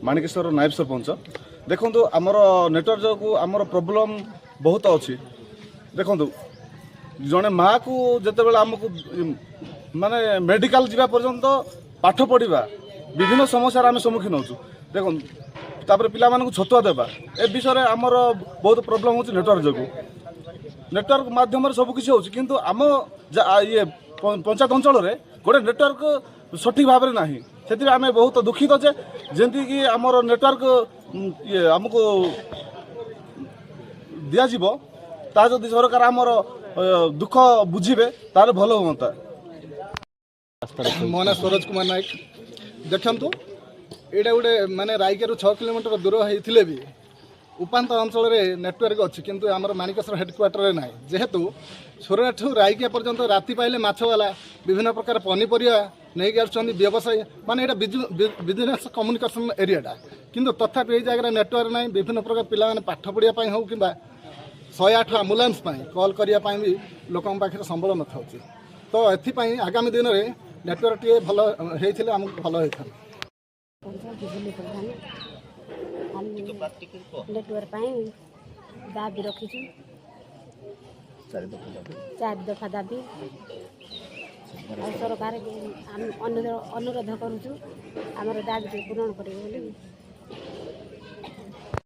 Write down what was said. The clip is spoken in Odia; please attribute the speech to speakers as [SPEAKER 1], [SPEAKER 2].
[SPEAKER 1] ମାଣିକେଶ୍ୱର ନାୟବ ସରପଞ୍ଚ। ଦେଖନ୍ତୁ, ଆମର ନେଟୱାର୍କ ଯୋଗୁଁ ଆମର ପ୍ରୋବ୍ଲେମ୍ ବହୁତ ଅଛି। ଦେଖନ୍ତୁ, ଜଣେ ମାଆକୁ ଯେତେବେଳେ ଆମକୁ ମାନେ ମେଡ଼ିକାଲ ଯିବା ପର୍ଯ୍ୟନ୍ତ, ପାଠ ପଢ଼ିବା, ବିଭିନ୍ନ ସମସ୍ୟାର ଆମେ ସମ୍ମୁଖୀନ ହେଉଛୁ। ଦେଖନ୍ତୁ, ତାପରେ ପିଲାମାନଙ୍କୁ ଛତୁଆ ଦେବା, ଏ ବିଷୟରେ ଆମର ବହୁତ ପ୍ରୋବ୍ଲେମ୍ ହେଉଛି ନେଟୱାର୍କ ଯୋଗୁଁ। ନେଟୱାର୍କ ମାଧ୍ୟମରେ ସବୁ କିଛି ହେଉଛି, କିନ୍ତୁ ଆମ ଇଏ ପଞ୍ଚାୟତ ଅଞ୍ଚଳରେ ଗୋଟେ ନେଟୱାର୍କ ସଠିକ୍ ଭାବରେ ନାହିଁ। ସେଥିପାଇଁ ଆମେ ବହୁତ ଦୁଃଖିତ ଯେ ଯେମିତିକି ଆମର ନେଟୱାର୍କ ଇଏ ଆମକୁ ଦିଆଯିବ, ତାହା ଯଦି ସରକାର ଆମର ଦୁଃଖ ବୁଝିବେ, ତାହେଲେ ଭଲ ହୁଅନ୍ତା।
[SPEAKER 2] ମୋ ନାଁ ସରୋଜ କୁମାର ନାୟକ। ଦେଖନ୍ତୁ, ଏଇଟା ଗୋଟେ ମାନେ ରାଇକିଆରୁ 6 କିଲୋମିଟର ଦୂର ହେଇଥିଲେ ବି ଉପାନ୍ତ ଅଞ୍ଚଳରେ ନେଟୱାର୍କ ଅଛି, କିନ୍ତୁ ଆମର ମାଣିକେଶ୍ୱର ହେଡ଼କ୍ୱାର୍ଟରରେ ନାହିଁ। ଯେହେତୁ ସୁରଟଠୁ ରାଇକିଆ ପର୍ଯ୍ୟନ୍ତ ରାତି ପାଇଲେ ମାଛବାଲା ବିଭିନ୍ନ ପ୍ରକାର ପନିପରିବା ନେଇକି ଆସୁଛନ୍ତି, ବ୍ୟବସାୟୀ ମାନେ, ଏଇଟା ବିଜନେସ୍ କମ୍ୟୁନିକେସନ୍ ଏରିଆଟା, କିନ୍ତୁ ତଥାପି ଏଇ ଜାଗାରେ ନେଟୱାର୍କ ନାହିଁ। ବିଭିନ୍ନ ପ୍ରକାର ପିଲାମାନେ ପାଠ ପଢ଼ିବା ପାଇଁ ହେଉ କିମ୍ବା 108 ଆମ୍ବୁଲାନ୍ସ ପାଇଁ କଲ୍ କରିବା ପାଇଁ ବି ଲୋକଙ୍କ ପାଖରେ ସମ୍ବଳ ନଥାଉଛି। ତ ଏଥିପାଇଁ ଆଗାମୀ ଦିନରେ ନେଟୱାର୍କ ଟିକେ ଭଲ ହେଇଥିଲେ ଆମକୁ ଭଲ ହେଇଥାନ୍ତା।
[SPEAKER 3] ବୁଲି ପ୍ରଧାନ। ଆମେ ନେଟୱାର୍କ ପାଇଁ ଦାବି ରଖିଛୁ, ଚାରି ଦଫା ଦାବି। ଆଉ ସରକାର ଆମେ ଅନୁରୋଧ କରୁଛୁ, ଆମର ଦାବି ଟିକେ ପୂରଣ କରିବେ ବୋଲି।